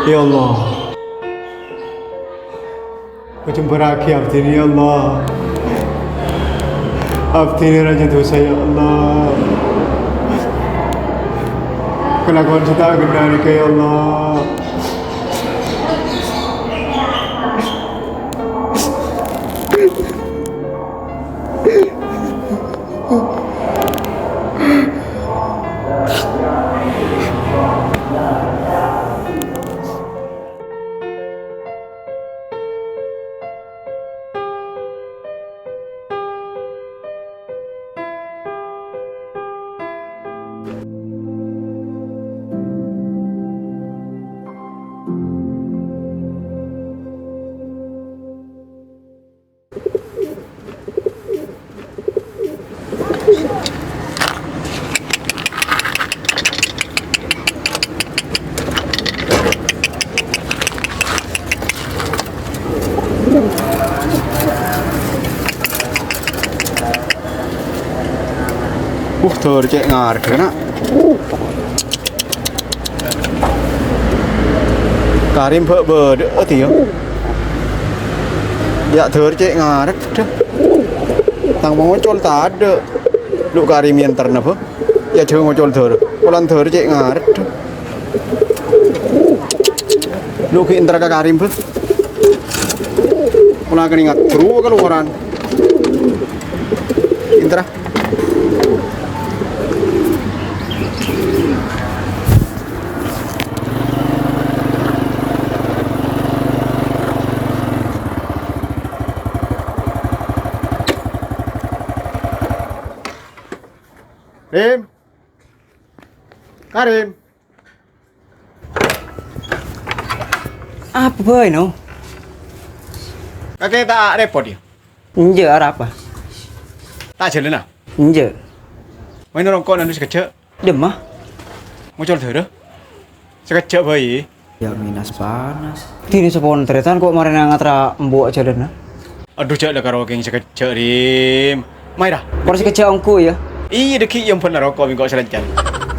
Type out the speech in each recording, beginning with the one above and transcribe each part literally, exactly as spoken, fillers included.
Ya Allah, kacembarraghi abdhina, ya Allah. Abdhina rajâ dhusa, ya Allah. Kalakowan sè ta' ghellâ' nèka, ya Allah. Uh, dâr cè' ngarep, na'. Karim bâ-, bâdâ, ati, yâ. Yâ, dâr cè' ngarep, dâ. Tang mocol tadâ'. Lu Karim èntarna, bâ. Yâ, jhâ' ngocol dâr. Polana dâr cè' ngarep, dâ. Lu ghi' èntara ka Karim, bâ. Pola kènèng ngadru kalowaran. Èntara. Rim. Karim. Apa bhâi, No? Kakè ta' rèpot, yâ? Enjâ', arapa? Ta' jhâlâna? Enjâ'. Maèn rongko' nandu sakejjhâ'. Dimma? Ngocol dârâ. Sakejjhâ' bhâi. Yâ, minas panas. Dinèng sapontretan ko' marèna ngaterra embu' jhâlâna. Adhu, jhâ' la karo kèng sakejjhâ', Rim. Maèra. Kor sakejjhâ' ongghu, yâ? Iyâ, dâggi' yâ, bân naroko bengko salencan.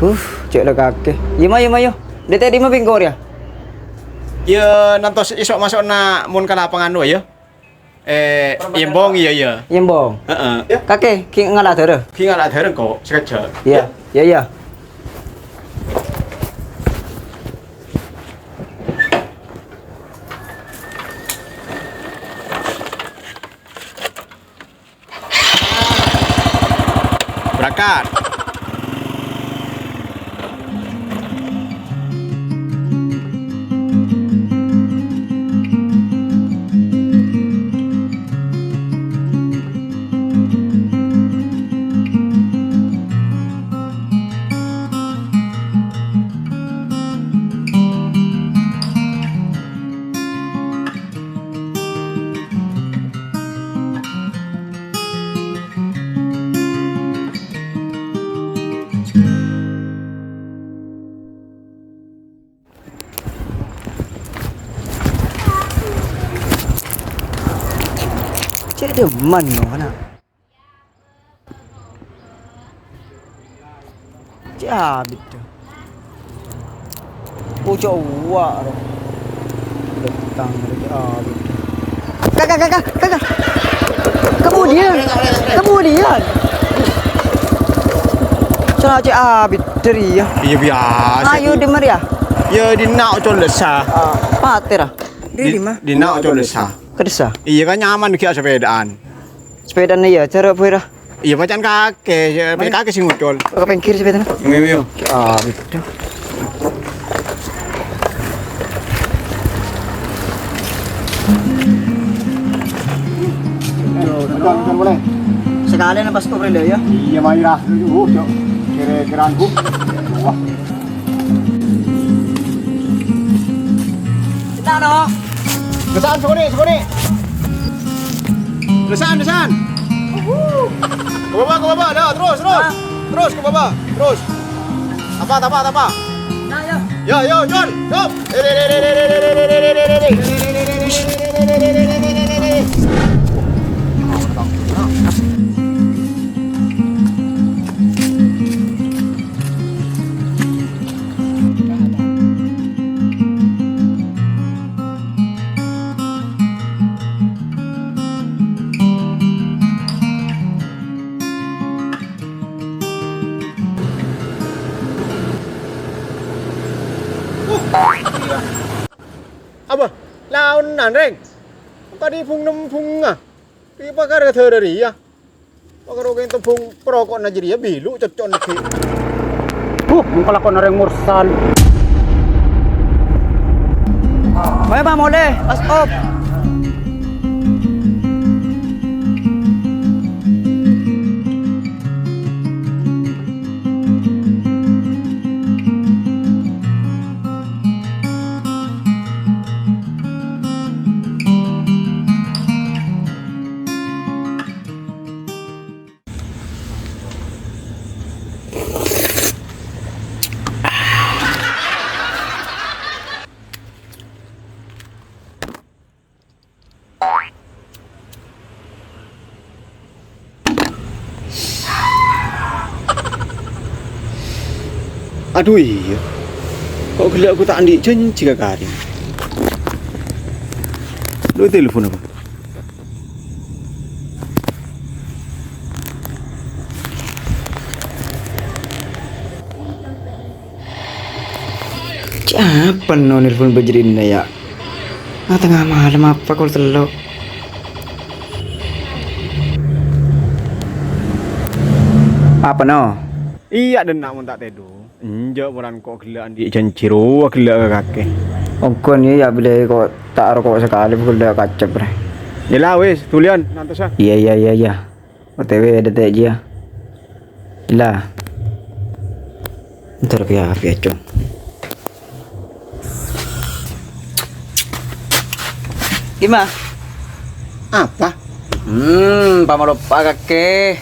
Uh, jhâ' la kakè. Yâ, mayu, mayu. Dâtè' dimma bengko rèya? Yâ, nantos èso' maso'na mon ka lapangan rowa, yâ. Eh, Embong, iyâ, iyâ. Embong. Heeh. Kakè, ghi' ngala' dârâ. Ghi' ngala' dârâ, ko', sakejjhâ'. Iyâ, iyâ, iyâ. Berangkat. Cè' dâmman, no, kana'? Cè' abit, dâ. Pucuk uwa', ro. Datang, cè' abit, dâ. Kakak, kakak, kakak. Kemudian, kemudian. Cè' abit, dâ, yâ. Iyâ, biyasa. Ayo, dâ, Mar, yâ. Yâ, dinna' ocol dessa. Ah, patè, ra. Di, dinna' ocol dessa. Ka dessa? Iyâ, kan nyaman ghi' asepèdaan. Sepèdana, yâ, cara bhâi, ra. Iyâ, macan kakè, yâ, kakè sè ngocol. Ka pèngghir sepèdana. Ayo, ayo. Ah, gitu. Sakalèyan pas koprè, yâ? Iyâ, maèra. Uh, cok. Kira-kira, uh. Wah. Kita, no. Dessa'an, sakonè', sakonè'. Dessa'an, dessa'an. Ka bâbâ, ka bâbâ. Dah, terus, terus. Hah? Terus ka bâbâ, terus. Tapa, tapa, tapa. Nah, ya. Ya, ya, Jun, Jun. Apa? Laonan, Rèng. Kadi bung-nembungnga. Ri pakara dhârâ rèya. Pakara kèng tembung paroko'na jârèya bilu' coccona ghi'. Huh, mongko lakona rèng Mursal. Ayo, Bang, molè, pas op. Adhu, iyâ. Kok ghellâ' ghu ta' andi' jhânjhi ka Karim. Lo telepon apa? Siapa no nelpon bâjârina, yâ? Ah, tengnga malem apa kol tello'? Apa no? Iyâ, dhenna' mon ta' tèdung. Enjâ', polana kok ghellâ' andi' jhânjhi rowa ghellâ' ka kakè. Ongghuwân, iyâ, bilâ kok ta' aroko' sakalè ghellâ' kacep, rè. Yâ la, wis, dhuliyân, nantosa. Iyâ, iyâ, iyâ, iyâ. O T W dâteng jiyâ. La. Entar kèya, kèya, Cong. Gimana? Apa? Hmm, pamaloppa kakè.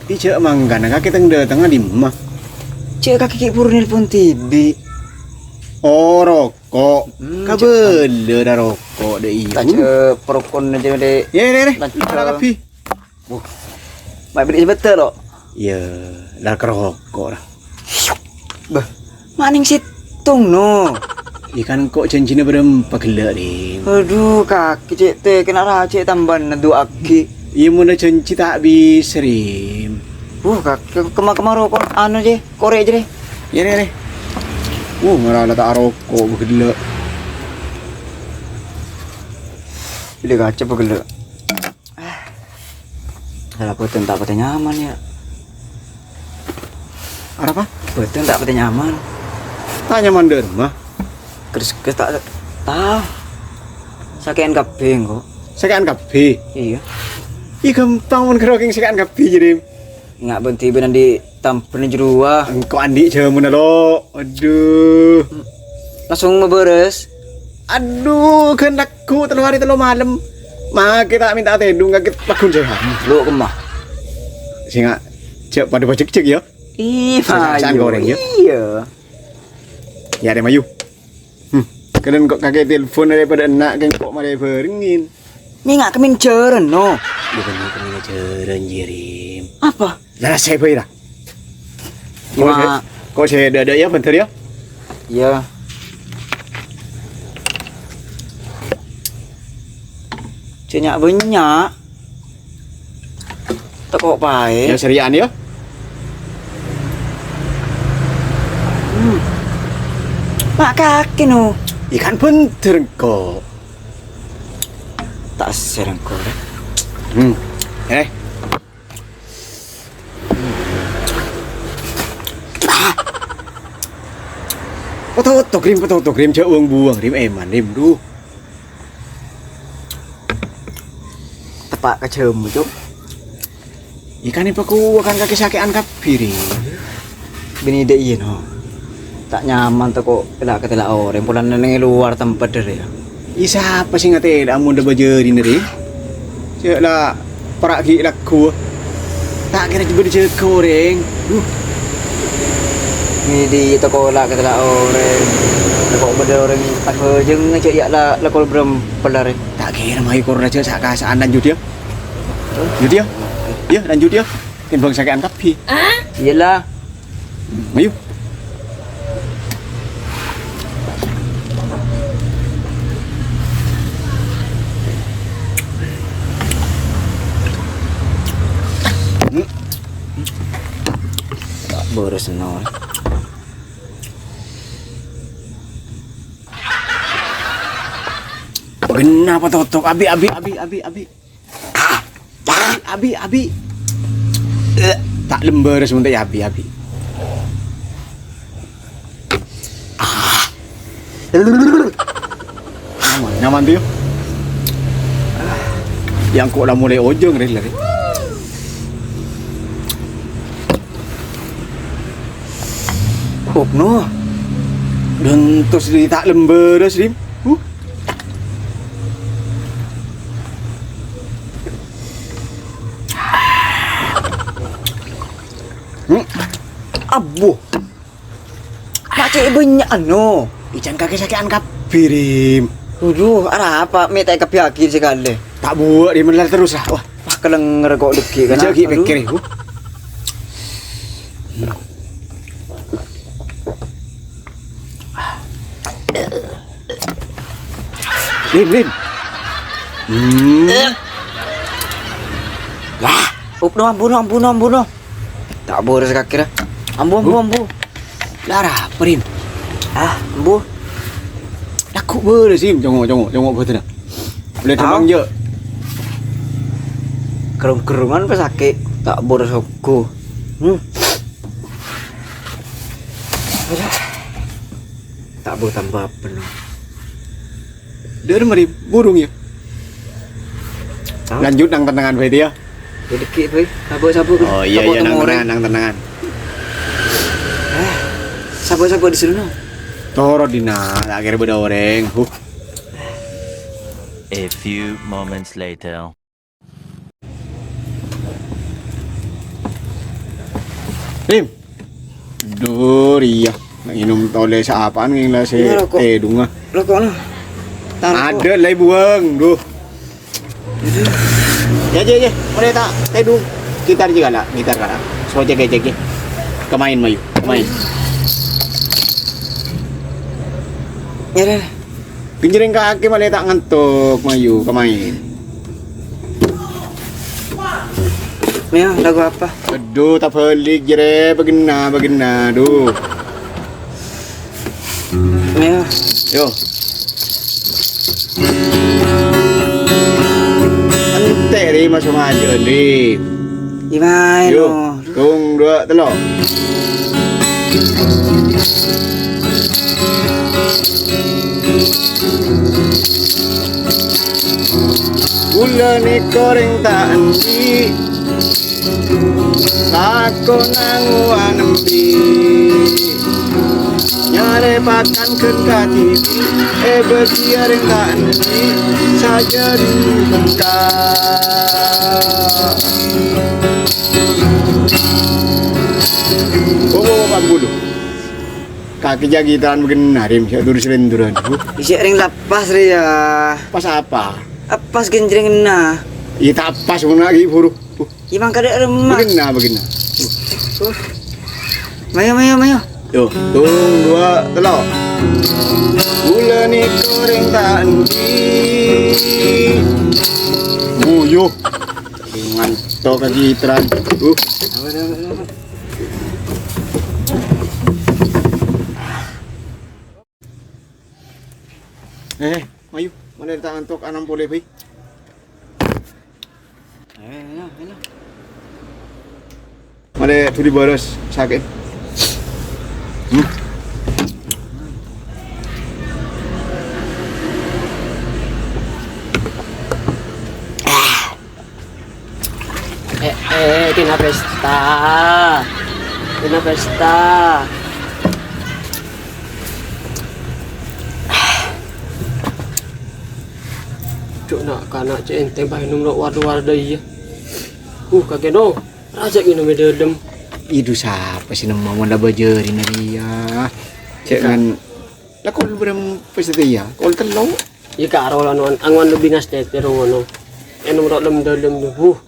Ijâ mangkana kakè teng-dâtengnga dimma? Cè' kakè ghi' buru nelpon dhibi'. Oh, roko'. Hmm, Kabâlâ ra roko' dâ' iyâ. Ta' cè' parokon aja dè. Yâ, rè, rè. Lanjut. Ora kabhi. Wuh. Ma' bâli sabetta, lo? Yâ, la karoko' ra. Bâh, ma' nèng sèttong, no. Yâ kan kok jhânjhina bârâmpa ghellâ', Rim. Adhu, kakè cè' tè kèna rajâ tambâna du'aaghi. Yâ, mon jhânjhi ta' bisa, Rim. Wuh, kakè kemma-kemma roko' anu, jè, korè', jè, rè. Yâ, rè, rè. Wuh, mara la ta' aroko' ghellâ'. Bâli kaca ghellâ'. Ah. Salah bâdân ta' patè nyaman, yâ. Arapa? Bâdân ta' patè nyaman. Ta' nyaman dâ' remma? Kres-kres ta', ta'. Sakè'an kabbhi engko'. Sakè'an kabbhi? Iyâ. Ih, ghâmpang mon ghârokèng sakè'an kabbhi, jâ, Rim. Nga' bân dhibi' andi' tambâna jârowa. Engko' andi' jhâmuna, lo. Adhu. Langsung mabârâs. Adhu, ghân lagghu tello hari tello malem. Makè ta' mènta tèdung, kakè pagghun sèhat. Lo kemma. Sènga' jhâ' padâ bâjâk-jâk, yâ. Ih, sènga' sa'an gorèng, yâ. Iyâ. Yâ, rè, mayu. Hmm. Kènèng kok kakè telpon dâri padâ enna' kèng kok marè bârengngin. Mè' nga' kemmèn jârân, no. Yâ, bânnè kemmèn jârân, Jèrim. Apa? Lah, sè bhâi, ra. Kok sè, kok sè dâ'-dâ' yâ, bhender yâ. Iyâ. Sè nya'-bânnya'. Tako' paè. Yâ, sèriya'an yâ. Hmm. Ma' kakè, no. Yâ kan bhender engko'. Ta' sèr engko', rè. Hmm. Eh. Oto-oto, Rim, oto-oto, Rim, jhâ' buwâng-buwâng, Rim, èman, Rim, duh. Teppa' ka jhâmo, Cok. Yâ kan èpakowa kan kakè sakè'an kabbhi, Rim. Bânnè dâ' iyâ, no. Ta' nyaman tako' tèla'-katèla' orèng, polana neng è lowar tempat, Dâr, yâ. Yâ, sapa sè ngatèla' mon dâ' bâjârina, Rim? Jhâ' la para' ghi' lagghu. Ta' kèra bâdâ jâgâ orèng. Duh. Bânnè dâ' iyâ tako' la-katèla' orèng. Tako' bâdâ orèng abhâjâng jhâ' yâ la, la kol bârâmpa la, Rim. Ta' kèra mayu kor rajâ sa'-kasa'an lanjut, yâ. Lanjut, yâ. Yâ, lanjut, yâ. Tèmbhâng sakè'an kabbhi. Iyâ la. Mayu. Hmm. Ta' bârâs, no. Kenapa totok? Abi, abi, abi, abi, abi. Abi, abi, abi. Eh, ta' lembârâs mon ta' abi, abi. Ah. Nyaman, nyaman tuh, yâ. Yang kok la mulai ojâng, Ril, Ril. Opno. Gentos di ta' lembârâs, Dim. Huh. Hmm. Abbhu. Ma' cè' bânnya' ano. Ijân kakè sakè'an kabbhi, Rim. Adu, arapa mè' ta' èkabbhiyâghi sakalè? Ta' buwâ', Rim, lèr terros, ah. Wah. Wah, kalènger kok dhâggi', kan? Jhâ' ghi' pèkkèr, ibu. Rim, Rim. Hmm. Lah, opno, ambu no, ambu no, ambu no. Ta' bârâs kakè ra. Ambu, ambu, ambu. Lara, Rim. Ah, ambu. Lagghu' bârâs, Rim. Congo', congo', congo' bâdânna. Boleh demang, Jhâ'. Kerrung-kerrungan pas sakè', ta' bârâs ongghu. Hmm. Ta' bârâs tambâ apa, no. Dâr mari, burung, yâ. Lanjut nang tennengngan bhâi, yâ. Yâ, dhâggi', bhâi. Sabâ'-sabâ', bhâi. Oh, iyâ, iyâ, nang tennengngan, nang tennengngan. Ah, sabâ'-sabâ' di sini, no. Toro' dina, ta' kèra bâdâ orèng. Huh. A few moments later. Rim. Dur, iyâ. Ngènom tolè saapaan ngèng la sè tèdungnga. Roko'na. Adâ' la èbuwâng, duh. Yâ, yâ, yâ. Mara ta' tèdung. Gitar jiyâ kala, gitar kala. So, cèk, cèk, cèk. Kamaèn, mayu, kamaèn. Yâ, dâ. Ghânjrèng kakè malè ta' ngantok, mayu, kamaèn. Mèo, lagu apa? Aduh, tabhâlik, jârèya, bâghenna, bâghenna, aduh. Mèo. Yo. Èntek, Ri, masuk aja, Ri. Gimana? Yo. Tung, dua, tello'. Kaulâ nèko rèng ta' andi', tako' nangowan embi'. Nyarè pakan ghân kadhibi', èbâghiyâ rèng ta' andi', sajâdi bengka. Bobo, bobo, pambulu. Kakè jâ' gitaran bâghenna, Rim, sè durus lènduran. Iyâ, rèng la pas, rè, yâ. Pas apa? Pas ghânjrèngnga. Iyâ, ta' pas, mon lagi buru. Iyâ, mangkada remma. Bâghenna, bâghenna. Uh. Mayu, mayu, mayu. Yo, tung, dua, tello'. Kaulâ nèko rèng ta' andi'. Buyu. Ngantok lagi, Tran. Uh. Eh, mayu, malè ta' ngantok anom polè, Bhâi. Eh, elah, elah. Malè dhuli bârâs, sakèt. Hmm. Eh, eh, kèng pesta. Kèng pesta. Cuk, na'-kana' cè' èntèng bhâi nèm lo' war-war dâ' iyâ. Uh, kakè no. Rajâ ngènom è dâlem. Idhu sapa sè nemmo mon la bâjâri na rèya? Cè' ngan la kol bârâmpa satèya? Kol tello'. Iyâ, karo la non angowan lebbi ngastètè ro ngono. Ènom ro' lem-dâlem, buh.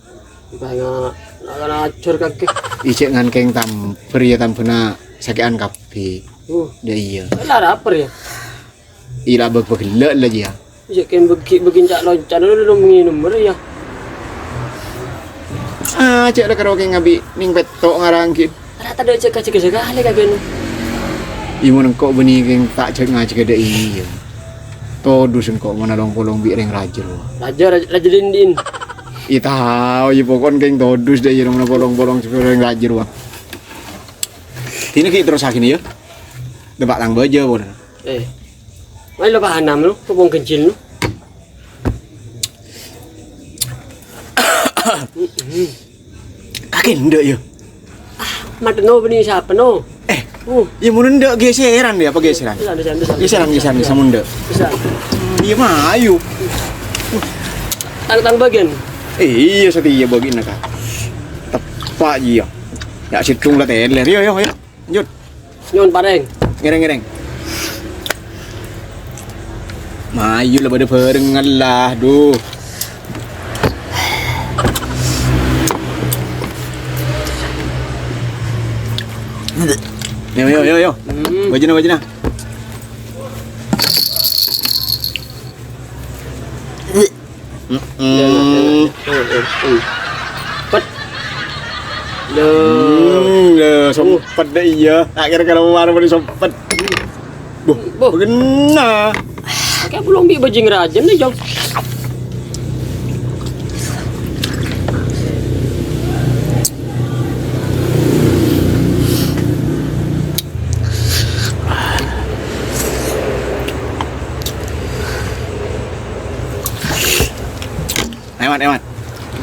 Bânga' la-, la-, ajhâr kakè. Ijhâ' ngan kèng tambhâr iyâ tambhâna sakè'an kabbhi. Buh. Dâ' iyâ. La rapèr iyâ. Ila bâk-bâk ghellâ' la jiyâ. Ijhâ' kèng bâgi-bâgi ca'-lonca' lo-, lo-, ngènom rèya. Ah, cè' la karo kèng abi' nèng pètto' ngarang ghi'. Ra tadâ' jâgâ-jâgâ sakalè ka kèng. Iyâ mon engko' bânnè kèng ta' jâ-, ngajâgâ dâ' iyâ. Todus engko' mon along-polong bi' rèng rajâ rowa. Rajâ, rajâ, rajâ din-din. Iyâ tao, iyâ pokon kèng todus dâ' iyâ mon polong-polong bi' rèng rajâ rowa. Dinna ghi' terros sakènè yâ. Tempa' tang bâjâ polana. Eh. Mayu la pahanam lo, kopong kencil lo. Kakè endâ' yâ? Ah, matèno bânnè sapa no? Eh, Uh, iyâ mon endâ' geseran yâ, apa geseran? Bisa, bisa, bisa, bisa. Geseran, geseran, bisa mon endâ'. Bisa. Iyâ mayu. Tang-tang bâgiân. Eh, iyâ satèya bâgiânna, Kak. Teppa' iyâ. Yâ sèttong la tèlèr. Yo, yo, yo. Lanjut. Nyo'on parèng. Ngèrèng, ngèrèng. Mayu la bâdâ bhârengngan la, duh. Yo, yo, yo, yo. Hmm. Bâjâna, bâjâna. Mm-mm. Pet. Duh. Hmm, ya, sempet deh, iya. Akhir kalau kemarin udah sempet. Buh, Buh. Kena. Kayak belum bi bajing raja nih, Jong. Eman, eman.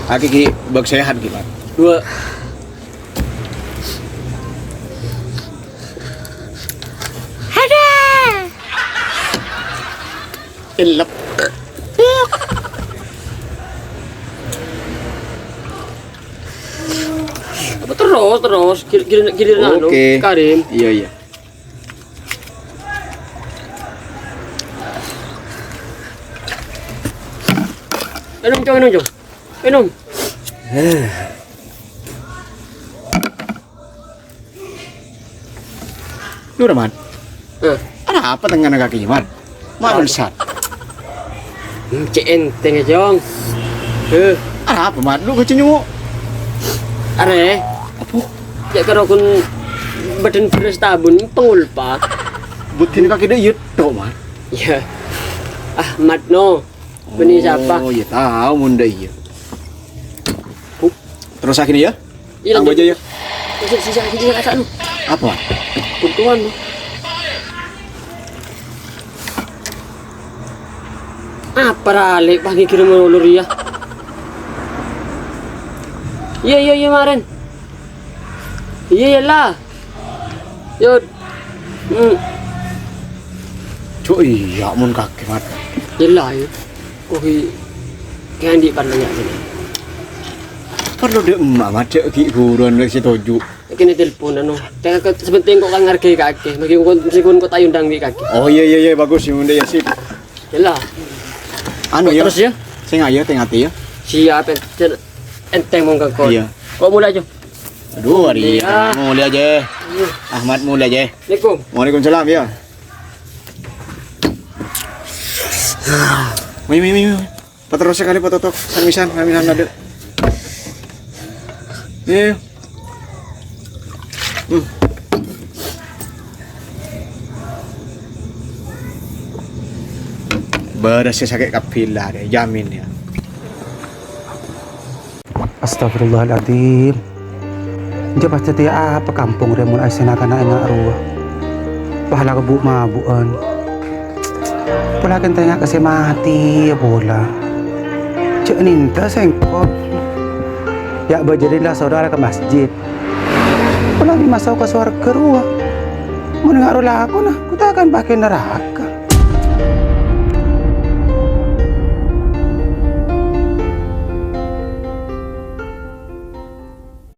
Aki ki bak sehat ki, Mat. Dua. Ada. Elep. Apa terus, terus? Gil-, gil-, giliran anu, Oke. Karim. Iya, iya. Minum, Cong, minum, Cong. Minum. Eh. Lu, Rahman. Eh. Ada apa tengah kaki, Man? Mat, Apa? Bangsat. Hmm, cek enteng aja, Ong. Eh. Arapa, Mat? Lu kecil nyuwuk. Are. Apa? Cek karo kun badan beres tabun pengulpa. Butin kaki dia iya tok, Mat. Iya. Ah, Mat, no. Bini siapa? Oh, iya tahu mun dah iya. Terus akhirnya ya? Iya, Tambah lanjut. Aja ya. Sisa, sisa, sisa, sisa, lu. Apa? Keuntungan, lu. Apa rale pagi kirim ulur ya? Iya, iya, iya, maren. Iya, iya lah. Yud. Hmm. Cuk, iya, mun kaki, Mat. Iya lah, iya. Kopi. Kayak di parlonya sini. Parlo dek emak, Mat, cek ki buruan lagi setuju. Kene telepon anu. Tengah ke sebentar kok kan ngargai kaki. Mungkin kon, mungkin kon kok tak undang bi kaki. Oh, iya, iya, iya, bagus, ya, udah ya, sip. Yalah. Anu, ya. Terus, ya? Sing ayo, tengah ya. Siap, enten, enteng monggo kon. Iya. Kok mulai, Jo? Aduh, hari Iya. Mulai aja. Iya. Ahmad mulai aja. Assalamualaikum. Waalaikumsalam, ya. Mai, mai, mai, mai. Paterros sekali, patotok. Samisan, samisan ada. Iya, iya. Hmm. Beres sih sakit kapilah deh, jamin ya. Astagfirullahaladzim. Jâ' pastè tèya apa kampong rèya mon aèssèna kana' enga' rowa. Pahala kebu' mabu'an. Pola kèng ta' enga' ka sè matè, ya pola. Jâ' nènta sèngko'. Ya' bâjâ rèya la soro ala ka masjid. Pola bi' maso' ka sowarghâ rowa. Mon enga' rowa lakona, gu ta' kan pagghun naraka.